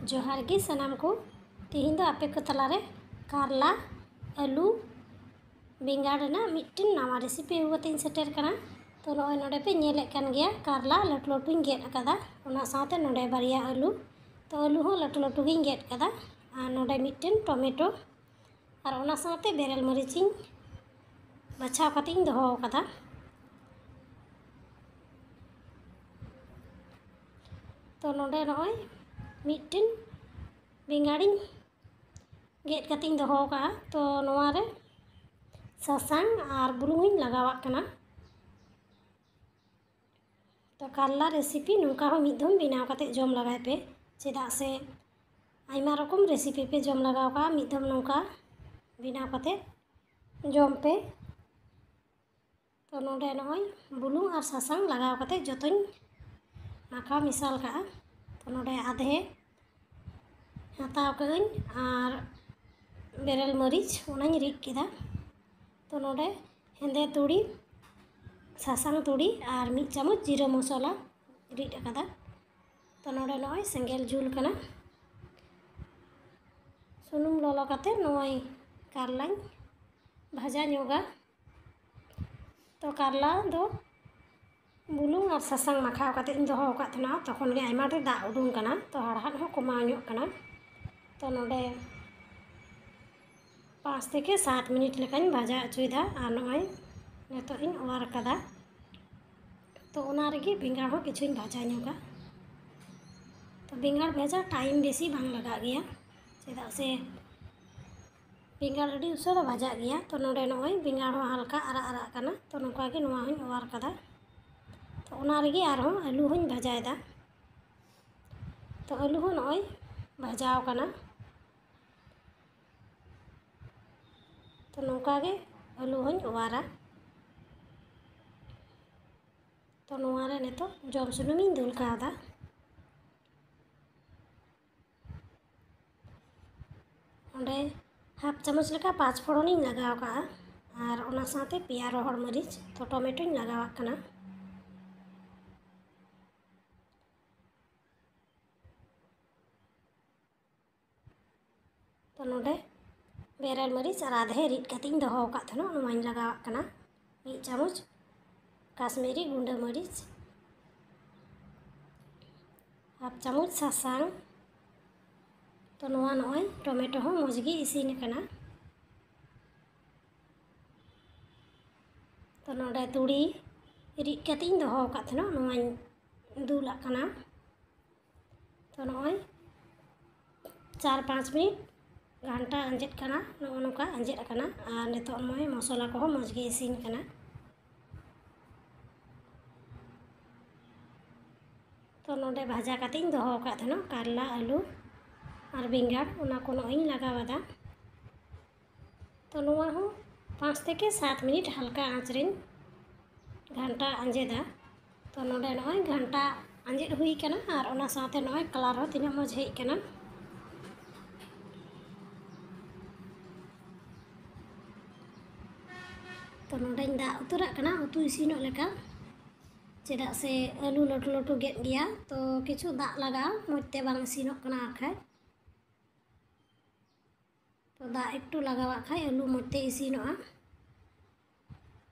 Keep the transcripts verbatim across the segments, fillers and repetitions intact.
ᱡᱚᱦᱟᱨ ᱜᱮ ᱥᱟᱱᱟᱢ ᱠᱚ᱾ ᱛᱮᱦᱮᱧ ᱫᱚ ᱟᱯᱮ ᱠᱚ ᱛᱟᱞᱟᱨᱮ ᱠᱟᱨᱞᱟ, ᱟᱹᱞᱩ, ᱵᱮᱸᱜᱟᱲ ᱨᱮᱱᱟᱜ ᱢᱤᱫᱴᱮᱱ ᱱᱟᱣᱟ recipe ᱟᱹᱜᱩ ᱠᱟᱛᱮᱧ ᱥᱮᱴᱮᱨ ᱠᱟᱱᱟ᱾ ᱛᱚ ᱱᱚᱜᱼᱚᱭ ᱱᱚᱰᱮ ᱯᱮ ᱧᱮᱞᱮᱫ ᱠᱟᱱ ᱜᱮᱭᱟ, ᱠᱟᱨᱞᱟ ᱞᱟᱹᱴᱩ ᱞᱟᱹᱴᱩᱧ ᱜᱮᱫ ᱟᱠᱟᱫᱟ, ᱚᱱᱟ ᱥᱟᱶᱛᱮ ᱱᱚᱰᱮ ᱵᱟᱨᱭᱟ ᱟᱹᱞᱩ, ᱛᱚ ᱟᱹᱞᱩ ᱦᱚᱸ ᱞᱟᱹᱴᱩ ᱞᱟᱹᱴᱩ ᱜᱤᱧ ᱜᱮᱫ ᱟᱠᱟᱫᱟ, ᱟᱨ ᱱᱚᱰᱮ ᱢᱤᱫᱴᱮᱱ ᱴᱚᱢᱮᱴᱳ, ᱟᱨ ᱚᱱᱟ ᱥᱟᱶᱛᱮ ᱵᱮᱨᱮᱞ ᱢᱟᱹᱨᱤᱪ ᱤᱧ ᱵᱟᱪᱷᱟᱣ ᱠᱟᱛᱮ ᱤᱧ ᱫᱚᱦᱚ ᱟᱠᱟᱫᱟ᱾ ᱛᱚ ᱱᱚᱰᱮ ᱱᱚᱜᱼᱚᱭ ᱢᱤᱫᱴᱮᱱ ᱵᱮᱸᱜᱟᱲᱤᱧ ᱜᱮᱫ ᱠᱟᱛᱮᱧ ᱫᱚᱦᱚ ᱟᱠᱟᱫᱼᱟ᱾ ᱛᱚ ᱱᱚᱣᱟ ᱨᱮ ᱥᱟᱥᱟᱝ ᱟᱨ ᱵᱩᱞᱩᱝ ᱤᱧ ᱞᱟᱜᱟᱣᱟᱜ ᱠᱟᱱᱟ᱾ ᱛᱚ ᱠᱟᱨᱞᱟ recipe ᱱᱚᱝᱠᱟ ᱦᱚᱸ ᱢᱤᱫ ᱫᱷᱚᱢ ᱵᱮᱱᱟᱣ ᱠᱟᱛᱮ ᱡᱚᱢ ᱞᱟᱜᱟᱭ ᱯᱮ, ᱪᱮᱫᱟᱜ ᱥᱮ ᱟᱭᱢᱟ ᱨᱚᱠᱚᱢ recipe ᱯᱮ ᱡᱚᱢ ᱞᱟᱜᱟᱣ ᱠᱟᱜᱼᱟ, ᱢᱤᱫ ᱫᱷᱚᱢ ᱱᱚᱝᱠᱟ ᱵᱮᱱᱟᱣ ᱠᱟᱛᱮ ᱡᱚᱢ ᱯᱮ᱾ ᱛᱚ ᱱᱚᱰᱮ ᱱᱚᱜᱼᱚᱭ ᱵᱩᱞᱩᱝ ᱟᱨ ᱥᱟᱥᱟᱝ ᱞᱟᱜᱟᱣ ᱠᱟᱛᱮ ᱡᱚᱛᱚᱧ ᱢᱟᱠᱷᱟᱣ ᱢᱮᱥᱟᱞ ᱠᱟᱜᱼᱟ᱾ ᱛᱚ ᱱᱚᱰᱮ ᱟᱫᱷᱮ ᱦᱟᱛᱟᱣ ᱠᱟᱜᱼᱟᱹᱧ ᱟᱨ ᱵᱮᱨᱮᱞ ᱢᱟᱹᱨᱤᱪ ᱚᱱᱟᱧ ᱨᱤᱫ ᱠᱮᱫᱟ᱾ ᱛᱚ ᱱᱚᱰᱮ ᱦᱮᱸᱫᱮ ᱛᱩᱲᱤ, ᱥᱟᱥᱟᱝ ᱛᱩᱲᱤ ᱟᱨ ᱢᱤᱫ ᱪᱟᱢᱚᱪ ᱡᱤᱨᱟᱹ ᱢᱚᱥᱞᱟ ᱨᱤᱫ ᱟᱠᱟᱫᱟ᱾ ᱛᱚ ᱱᱚᱰᱮ ᱱᱚᱜᱼᱚᱭ ᱥᱮᱸᱜᱮᱞ ᱡᱩᱞ ᱠᱟᱱᱟ᱾ ᱥᱩᱱᱩᱢ ᱞᱚᱞᱚ ᱠᱟᱛᱮ ᱱᱚᱜᱼᱚᱭ ᱠᱟᱨᱞᱟᱧ ᱵᱷᱟᱡᱟ ᱧᱚᱜᱟ᱾ ᱛᱚ ᱠᱟᱨᱞᱟ ᱫᱚ ᱵᱩᱞᱩᱝ ᱟᱨ ᱥᱟᱥᱟᱝ ᱢᱟᱠᱷᱟᱣ ᱠᱟᱛᱮ ᱤᱧ ᱫᱚᱦᱚ ᱟᱠᱟᱫ ᱛᱟᱦᱮᱱᱟ, ᱛᱚᱠᱷᱚᱱ ᱜᱮ ᱟᱭᱢᱟ ᱰᱷᱮᱨ ᱫᱟᱜ ᱩᱰᱩᱝ ᱠᱟᱱᱟ, ᱛᱚ ᱦᱟᱲᱦᱟᱫ ᱦᱚᱸ ᱠᱚᱢᱟᱣ ᱧᱚᱜ ᱠᱟᱱᱟ᱾ ᱛᱚ ᱱᱚᱰᱮ ᱯᱟᱸᱪ ᱛᱷᱮᱠᱮ ᱥᱟᱛ ᱢᱤᱱᱤᱴ ᱞᱮᱠᱟᱧ ᱵᱷᱟᱡᱟ ᱦᱚᱪᱚᱭᱮᱫᱟ᱾ ᱟᱨ ᱱᱚᱜᱼᱚᱭ ᱱᱤᱛᱚᱜ ᱤᱧ ᱚᱣᱟᱨ ᱠᱟᱫᱟ᱾ ᱛᱚ ᱚᱱᱟ ᱨᱮᱜᱮ ᱵᱮᱸᱜᱟᱲ ᱦᱚᱸ ᱠᱤᱪᱷᱩᱧ ᱵᱷᱟᱡᱟ ᱧᱚᱜᱟ᱾ ᱛᱚ ᱵᱮᱸᱜᱟᱲ ᱵᱷᱟᱡᱟ time ᱵᱮᱥᱤ ᱵᱟᱝ ᱞᱟᱜᱟᱜ ᱜᱮᱭᱟ, ᱪᱮᱫᱟᱜ ᱥᱮ ᱵᱮᱸᱜᱟᱲ ᱟᱹᱰᱤ ᱩᱥᱟᱹᱨᱟ ᱵᱷᱟᱡᱟᱜ ᱜᱮᱭᱟ᱾ ᱛᱚ ᱱᱚᱰᱮ ᱱᱚᱜᱼᱚᱭ ᱵᱮᱸᱜᱟᱲ ᱦᱚᱸ ᱦᱟᱞᱠᱟ ᱟᱨᱟᱜ ᱟᱨᱟᱜ ᱠᱟᱱᱟ, ᱛᱚ ᱱᱚᱝᱠᱟ ᱜᱮ ᱱᱚᱣᱟ ᱦᱚᱸᱧ ᱚᱣᱟᱨ ᱠᱟᱫᱟ᱾ ᱛᱚ ᱚᱱᱟ ᱨᱮᱜᱮ ᱟᱨᱦᱚᱸ ᱟᱹᱞᱩ ᱦᱚᱸᱧ ᱵᱷᱟᱡᱟᱭᱮᱫᱟ᱾ ᱛᱚ ᱟᱹᱞᱩ ᱦᱚᱸ ᱱᱚᱜᱼᱚᱭ ᱵᱷᱟᱡᱟᱣ ᱠᱟᱱᱟ᱾ ᱛᱚ ᱱᱚᱝᱠᱟ ᱜᱮ ᱟᱹᱞᱩ ᱦᱚᱸᱧ ᱚᱣᱟᱨᱟ᱾ ᱛᱚ ᱱᱚᱣᱟ ᱨᱮ ᱱᱤᱛᱚᱜ ᱡᱚᱢ ᱥᱩᱱᱩᱢᱤᱧ ᱫᱩᱞ ᱠᱟᱣᱫᱟ᱾ ᱚᱸᱰᱮ half ᱪᱟᱢᱚᱪ ᱞᱮᱠᱟ ᱯᱟᱸᱪ ᱯᱷᱚᱲᱚᱱᱤᱧ ᱞᱟᱜᱟᱣ ᱠᱟᱜᱼᱟ, ᱟᱨ ᱚᱱᱟ ᱥᱟᱶᱛᱮ ᱯᱮᱭᱟ ᱨᱚᱦᱚᱲ ᱢᱟᱹᱨᱤᱪ, ᱛᱚ ᱴᱚᱢᱮᱴᱳᱧ ᱞᱟᱜᱟᱣᱟᱜ ᱠᱟᱱᱟ᱾ ᱱᱚᱰᱮ ᱵᱮᱨᱮᱞ ᱢᱟᱹᱨᱤᱪ ᱟᱨ ᱟᱫᱷᱮ ᱨᱤᱫ ᱠᱟᱛᱮᱧ ᱫᱚᱦᱚ ᱟᱠᱟᱫ ᱛᱟᱦᱮᱱᱟ, ᱱᱚᱣᱟᱧ ᱞᱟᱜᱟᱣᱟᱜ ᱠᱟᱱᱟ᱾ ᱢᱤᱫ ᱪᱟᱢᱚᱪ ᱠᱟᱥᱢᱤᱨᱤ ᱜᱩᱸᱰᱟᱹ ᱢᱟᱹᱨᱤᱪ, ᱦᱟᱯ ᱪᱟᱢᱚᱪ ᱥᱟᱥᱟᱝ᱾ ᱛᱚ ᱱᱚᱣᱟ ᱱᱚᱜᱼᱚᱭ ᱴᱚᱢᱮᱴᱳ ᱦᱚᱸ ᱢᱚᱡᱽ ᱜᱮ ᱤᱥᱤᱱ ᱟᱠᱟᱱᱟ᱾ ᱛᱚ ᱱᱚᱰᱮ ᱛᱩᱲᱤ ᱨᱤᱫ ᱠᱟᱛᱮᱧ ᱫᱚᱦᱚ ᱟᱠᱟᱫ ᱛᱟᱦᱮᱱᱟ, ᱱᱚᱣᱟᱧ ᱫᱩᱞᱟᱜ ᱠᱟᱱᱟ᱾ ᱛᱚ ᱱᱚᱜᱼᱚᱭ ᱪᱟᱨ ᱯᱟᱸᱪ ᱢᱤᱱᱤᱴ ᱜᱷᱟᱱᱴᱟ ᱟᱸᱡᱮᱫ ᱠᱟᱱᱟ, ᱱᱚᱜᱼᱚ ᱱᱚᱝᱠᱟ ᱟᱸᱡᱮᱫ ᱟᱠᱟᱱᱟ᱾ ᱟᱨ ᱱᱤᱛᱚᱜ ᱱᱚᱜᱼᱚᱭ ᱢᱚᱥᱞᱟ ᱠᱚᱦᱚᱸ ᱢᱚᱡᱽ ᱜᱮ ᱤᱥᱤᱱ ᱠᱟᱱᱟ᱾ ᱛᱚ ᱱᱚᱰᱮ ᱵᱷᱟᱡᱟ ᱠᱟᱛᱮᱧ ᱫᱚᱦᱚ ᱟᱠᱟᱫ ᱛᱟᱦᱮᱱᱟ ᱠᱟᱨᱞᱟ, ᱟᱹᱞᱩ ᱟᱨ ᱵᱮᱸᱜᱟᱲ, ᱚᱱᱟ ᱠᱚ ᱱᱚᱜᱼᱚᱭ ᱤᱧ ᱞᱟᱜᱟᱣ ᱟᱫᱟ᱾ ᱛᱚ ᱱᱚᱣᱟ ᱦᱚᱸ ᱯᱟᱸᱪ ᱛᱷᱮᱠᱮ ᱥᱟᱛ ᱢᱤᱱᱤᱴ ᱦᱟᱞᱠᱟ ᱟᱸᱪ ᱨᱮᱧ ᱜᱷᱟᱱᱴᱟ ᱟᱸᱡᱮᱫᱟ᱾ ᱛᱚ ᱱᱚᱰᱮ ᱱᱚᱜᱼᱚᱭ ᱜᱷᱟᱱᱴᱟ ᱟᱸᱡᱮᱫ ᱦᱩᱭ ᱠᱟᱱᱟ ᱟᱨ ᱚᱱᱟ ᱥᱟᱶᱛᱮ ᱱᱚᱜᱼᱚᱭ ᱠᱟᱞᱟᱨ ᱦᱚᱸ ᱛᱤᱱᱟᱹᱜ ᱢᱚᱡᱽ ᱦᱮᱡ ᱠᱟᱱᱟ᱾ ᱛᱚ ᱱᱚᱰᱮᱧ ᱫᱟᱜ ᱩᱛᱟᱹᱨᱟᱜ ᱠᱟᱱᱟ ᱩᱛᱩ ᱤᱥᱤᱱᱚᱜ ᱞᱮᱠᱟ, ᱪᱮᱫᱟᱜ ᱥᱮ ᱟᱹᱞᱩ ᱞᱟᱹᱴᱩ ᱞᱟᱹᱴᱩ ᱜᱮᱫ ᱜᱮᱭᱟ, ᱛᱚ ᱠᱤᱪᱷᱩ ᱫᱟᱜ ᱞᱟᱜᱟᱜᱼᱟ, ᱢᱚᱡᱽ ᱛᱮ ᱵᱟᱝ ᱤᱥᱤᱱᱚᱜ ᱠᱟᱱᱟ ᱟᱨ ᱠᱷᱟᱡ᱾ ᱛᱚ ᱫᱟᱜ ᱮᱠᱴᱩ ᱞᱟᱜᱟᱣᱟᱜ ᱠᱷᱟᱡ ᱟᱹᱞᱩ ᱢᱚᱡᱽ ᱛᱮ ᱤᱥᱤᱱᱚᱜᱼᱟ᱾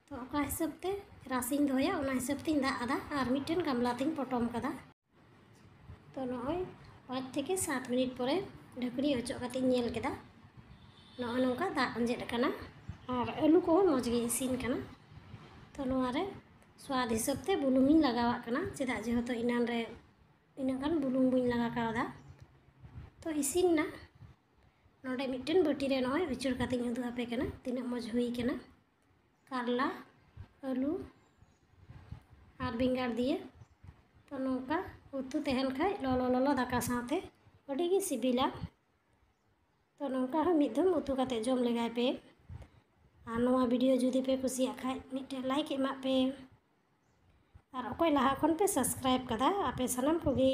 ᱛᱚ ᱚᱠᱟ ᱦᱤᱥᱟᱹᱵ ᱛᱮ ᱨᱟᱥᱤᱧ ᱫᱚᱦᱚᱭᱟ, ᱚᱱᱟ ᱦᱤᱥᱟᱹᱵ ᱛᱤᱧ ᱫᱟᱜ ᱟᱫᱟ ᱟᱨ ᱢᱤᱫᱴᱮᱱ ᱜᱟᱢᱞᱟ ᱛᱤᱧ ᱯᱚᱴᱚᱢ ᱠᱟᱫᱟ᱾ ᱛᱚ ᱱᱚᱜᱼᱚᱭ ᱯᱟᱸᱪ ᱛᱷᱮᱠᱮ ᱥᱟᱛ ᱢᱤᱱᱤᱴ ᱯᱚᱨᱮ ᱰᱷᱟᱹᱠᱱᱤ ᱚᱪᱚᱜ ᱠᱟᱛᱮᱧ ᱧᱮᱞ ᱠᱮᱫᱟ, ᱱᱚᱜᱼᱚ ᱱᱚᱝᱠᱟ ᱫᱟᱜ ᱟᱸᱡᱮᱫ ᱟᱠᱟᱱᱟ ᱟᱨ ᱟᱹᱞᱩ ᱠᱚᱦᱚᱸ ᱢᱚᱡᱽ ᱜᱮ ᱤᱥᱤᱱ ᱠᱟᱱᱟ᱾ ᱛᱚ ᱱᱚᱣᱟ ᱨᱮ ᱥᱣᱟᱫ ᱦᱤᱥᱟᱹᱵ ᱛᱮ ᱵᱩᱞᱩᱝ ᱤᱧ ᱞᱟᱜᱟᱣᱟᱜ ᱠᱟᱱᱟ, ᱪᱮᱫᱟᱜ ᱡᱮᱦᱮᱛᱩ ᱮᱱᱟᱱ ᱨᱮ ᱤᱱᱟᱹᱜ ᱜᱟᱱ ᱵᱩᱞᱩᱝ ᱵᱟᱹᱧ ᱞᱟᱜᱟᱣ ᱠᱟᱣᱫᱟ᱾ ᱛᱚ ᱤᱥᱤᱱ ᱱᱟ᱾ ᱱᱚᱰᱮ ᱢᱤᱫᱴᱮᱱ ᱵᱟᱹᱴᱤ ᱨᱮ ᱱᱚᱜᱼᱚᱭ ᱩᱪᱟᱹᱲ ᱠᱟᱛᱮᱧ ᱩᱫᱩᱜ ᱟᱯᱮ ᱠᱟᱱᱟ ᱛᱤᱱᱟᱹᱜ ᱢᱚᱡᱽ ᱦᱩᱭ ᱠᱟᱱᱟ᱾ ᱠᱟᱨᱞᱟ, ᱟᱹᱞᱩ ᱟᱨ ᱵᱮᱸᱜᱟᱲ ᱫᱤᱭᱮ᱾ ᱛᱚ ᱱᱚᱝᱠᱟ ᱩᱛᱩ ᱛᱟᱦᱮᱱ ᱠᱷᱟᱡ ᱞᱚᱞᱚ ᱞᱚᱞᱚ ᱫᱟᱠᱟ ᱥᱟᱶᱛᱮ ᱟᱹᱰᱤ ᱜᱮ ᱥᱤᱵᱤᱞᱟ᱾ ᱛᱚ ᱱᱚᱝᱠᱟ ᱦᱚᱸ ᱢᱤᱫ ᱫᱷᱚᱢ ᱩᱛᱩ ᱠᱟᱛᱮ ᱡᱚᱢ ᱞᱮᱜᱟᱭ ᱯᱮ᱾ ᱟᱨ ᱱᱚᱣᱟ ᱵᱷᱤᱰᱤᱭᱳ ᱡᱩᱫᱤ ᱯᱮ ᱠᱩᱥᱤᱭᱟᱜ ᱠᱷᱟᱡ ᱢᱤᱫᱴᱮᱱ ᱞᱟᱭᱤᱠ ᱮᱢᱟᱜ ᱯᱮ᱾ ᱟᱨ ᱚᱠᱚᱭ ᱞᱟᱦᱟ ᱠᱷᱚᱱ ᱯᱮ ᱥᱟᱵᱥᱠᱨᱟᱭᱤᱵ ᱠᱟᱫᱟ, ᱟᱯᱮ ᱥᱟᱱᱟᱢ ᱠᱚᱜᱮ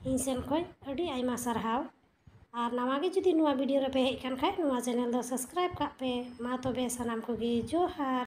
ᱤᱧ ᱥᱮᱱ ᱠᱷᱚᱱ ᱟᱹᱰᱤ ᱟᱭᱢᱟ ᱥᱟᱨᱦᱟᱣ᱾ ᱟᱨ ᱱᱟᱣᱟ ᱜᱮ ᱡᱩᱫᱤ ᱱᱚᱣᱟ ᱵᱷᱤᱰᱤᱭᱳ ᱨᱮᱯᱮ ᱦᱮᱡ ᱠᱟᱱ ᱠᱷᱟᱡ, ᱱᱚᱣᱟ ᱪᱮᱱᱮᱞ ᱫᱚ ᱥᱟᱵᱥᱠᱨᱟᱭᱤᱵ ᱠᱟᱜ ᱯᱮ᱾ ᱢᱟ ᱛᱚᱵᱮ ᱥᱟᱱᱟᱢ ᱠᱚᱜᱮ ᱡᱚᱦᱟᱨ᱾